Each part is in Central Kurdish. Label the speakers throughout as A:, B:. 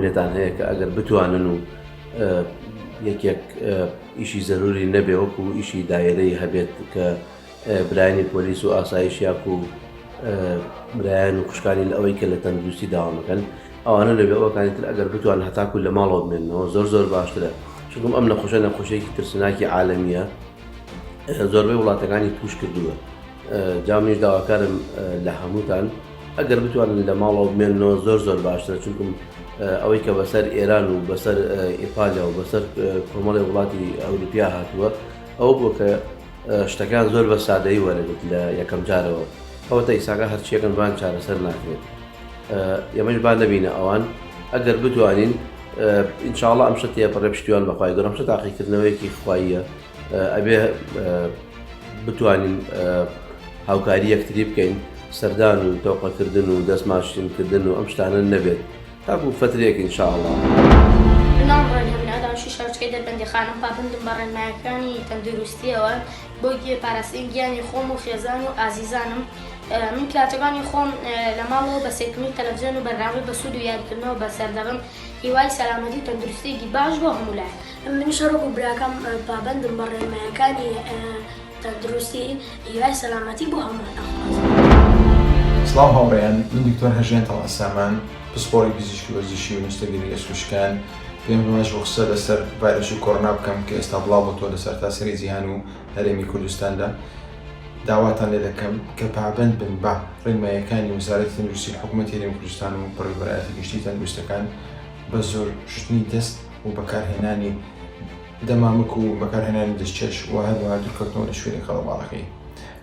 A: لێتان هەیە کە ئەگەر بتوانن و یەکێک ئیشی زەروری نەبێ وەکو ئیشی دایرەی هەبێت کە برایانی پۆلیس و ئاسایش یاکو برایان و خوشکانی لە ئەوەی کە لە تەندروستی داوامەکەن ئەوانە لەبێ ئەوەکانی تر ئەگەر بتوان هەتاکو لە ماڵەوە بمێنەوە زۆر زۆر باشترە چونکم ئەم نەخۆشە نەخۆشیێکی ترسناکی عالەمیە زۆربەی وڵاتەکانی توش کردووە جا منیش داواکارم لە هەمووتان ئەگەر بتوانن لە ماڵەوە بمێنەوە زۆر زۆر باشترە چونکم ئەوەی کە بەسەر ئێران و بەسەر ئیتالیا و بەسەر کۆمەڵی وڵاتی ئەوروپیا هاتووە ئەوە بووە کە شتەکان زۆر بە سادەیی وەرەگرت لە یەکەم جارەوە ئەوە تا ئیساکە هەرچیەکەن بان چارەسەر ناکرێت ئێمەش با نەبینە ئەوان ئەگەر بتوانین ئینشاءڵڵا ئەم شتە تێپەڕێ پشتیوان بەخوای گەورە ئەم شتە تاقیکردنەوەیەکی خواییە ئەبێ بتوانین هاوکاری یەکتری بکەین سەردان و تەوقەکردن و دەستماشتنکردن و ئەم شتانە نەبێت تاکو فترێک ئینشاءڵڵا.
B: ناوم ڕێنهێمن ئاداشی شارۆچکەی دەربەندیخانم پابەندم بە ڕێنمایەکانی تەندروستیەوە بۆ پاراستنی گیانی خۆم و خێزان و ئازیزانم من کاتەکانی خۆم لە ماڵەوە بە سەیرکردنی تەلەفزیۆن و بەرنامەی بەسوود و یاریکردنەوە بەسەر دەبەم هیوای سەلامەتی و تەندروستیەکی باش بۆ هەموو لایەک.
C: منیش هەروەکو براکەم پابەندم بە ڕێنمایەکانی تەندروستی، هیوای سەلامەتی بۆ هەمووان ئەخوازم.
D: سڵاو هاوڕێیان، من دکتۆر هەژێن تەڵعەت سامان، پسپۆڕی پزیشکی وەرزشی و نەشتەرگەری ئێسکوشکان، پێم باش بوو قسە لەسەر ڤایرۆسی کۆرۆنا بکەم کە ئێستا بڵاو بۆتەوە لە سەرتاسەری جیهان و هەرێمی کوردستاندا. داواتان لێ دەکەم کە پابەند بن بە ڕێنماییەکانی وەزارەتی تەندروستی حکوومەتی هەرێمی کوردستان و بەڕێوەبەرایەتی گشتی تەندروستەکان بە زۆر شتنی دەست و بەکارهێنانی دەمامک و بەکارهێنانی دەستکێش و هەروەها دوورکەوتنەوە لە شوێنی قەرەباڵغی.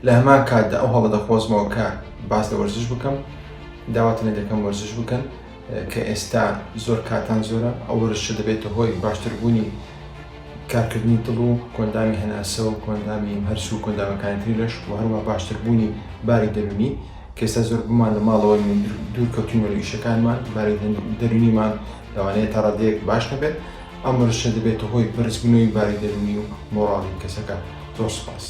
D: لە هەمان کاتدا ئەو هەڵە دەقۆزمەوە کە باس لە وەرزش بکەم، داواتان لێ دەکەم وەرزش بکەن کە ئێستا زۆر کاتان زۆرە، ئەو وەرزشە دەبێتە هۆی باشتربوونی کارکردنی دڵ و کۆئەندامی هەناسە و کۆئەندامی هەرس و کۆئەندامەکانی تری لەش و هەروەها باشتربوونی باری دەروونی کە ئێستا زۆربەمان لە ماڵەوەین و دوورکەوتوینەوە لە ئیشەکانمان باری دەروونیمان لەوانەیە تا ڕادەیەک باش نەبێت ئەم وەرزشە دەبێتە هۆی بەرزبوونەوەی باری دەروونی و مۆڕاڵی کەسەکە زۆر سوپاس.